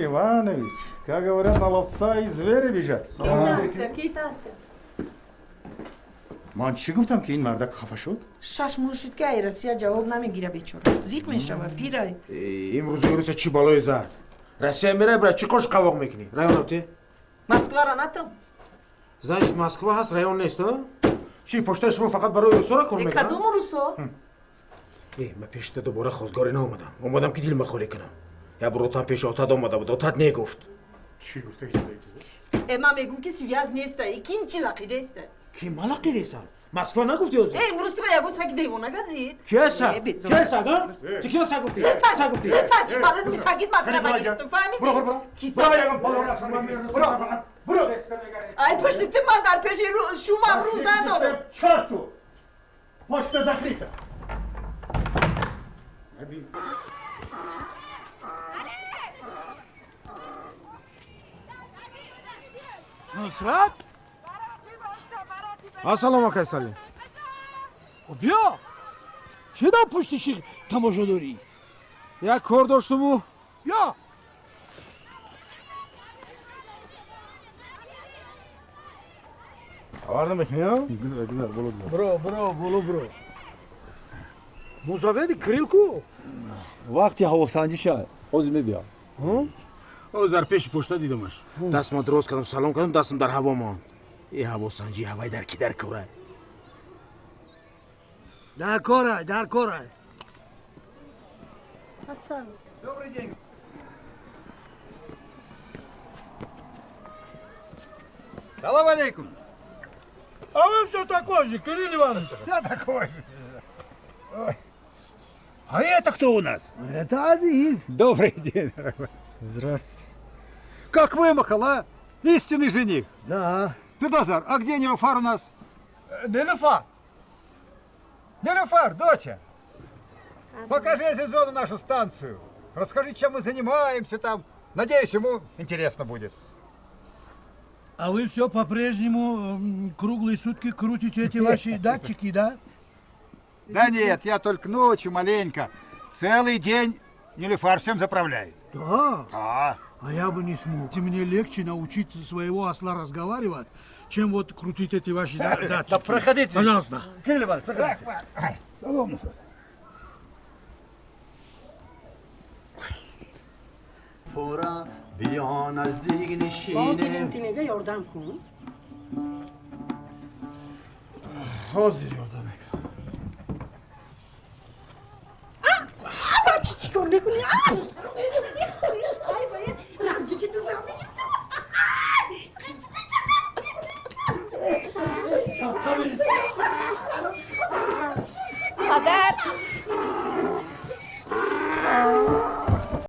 Иванович, как говорят, на ловца и звери бежат. Квитанция, квитанция. Ман чӣ гуфтам, ки ин мардак хафа шуд? 6 моҳ шуд, ки ай Россия ҷавоб намегира, бечора зиқ мешава, пирай. Имрӯз Русия чӣ балое зад? Россия мерай, бра, чӣ қош қавоқ мекунӣ? Район те? Москвара натам. Значит, Москва ҳаст, район нест, а? Чӣ, поштаи шумо фақат барои русора кор мекунад? Кадому русо? Э, ман пешта дубора хостгорӣ наомадам. Омадам, ки дилма холӣ кунам. Як бор отам пеши отат омада буд, отат негуфт. Чӣ гуфта? Э, ман мегум, ки связь неста. И кин чӣ лақидеста? Ки ман лақидесам? Москва нагуфти ҳозир? Э, имрӯз тура ягон саги девона газид. Ки саг? Ки саг, а? Ту киро саг гуфтӣ? Саг гуфтӣ? Саг, барои сагит матрана гирифтум, фаҳмидӣ? Ки саг? Буро! Ай, пушти ти ман дар пеши шумам рӯз надорам. Черту! Почта закрыта! Нусрат? Ассалому, акай Салим. Биё, чӣ дар пушти шир тамошо дорӣ? Як кор доштуму. Биё. Аварда мекунӣ? Гузар, гузар, боло гузар. Бро, бро, боло бро. Мусофири Кирилл ку? Вақти ҳавосанҷиша, ҳозир мебиям. Ҳозир дар пеши пошта дидамаш. Дастма дроз кардам, салом кардам, дастам дар ҳаво монд. Э, ҳавосанҷи ҳавай дар ки дар кора? Дар корай, дар корай. Добрый день. Салам алейкум. А вы все такой же, Кирилл Иванович. Все такой же. Ой. А это кто у нас? Это Азиз. Добрый день, дорогой. Здравствуйте. Как вымахал, а? Истинный жених. Да. Ты, Назар, а где Нилуфар у нас? Нилуфар. Нилуфар, доча. Покажи Азизону нашу станцию. Расскажи, чем мы занимаемся там. Надеюсь, ему интересно будет. А вы все по-прежнему круглые сутки крутите эти ваши датчики, да? Да нет, я только ночью маленько. Целый день Нилуфар всем заправляет. Да. А, А я бы не смог. Мне легче научить своего осла разговаривать, чем вот крутить эти ваши датчики. Да проходите. Пожалуйста. Кирилл Иванович, проходите. Салом. Пора биё наздик Бо нишинем. Тилинтинега ёрдам кун. Ҳозир ёрдам мекунам. Чӣ чӣ кор мекунӣ? Ай, бая, ранги ки ту зам мегирифтам. Қич, қич. Падар.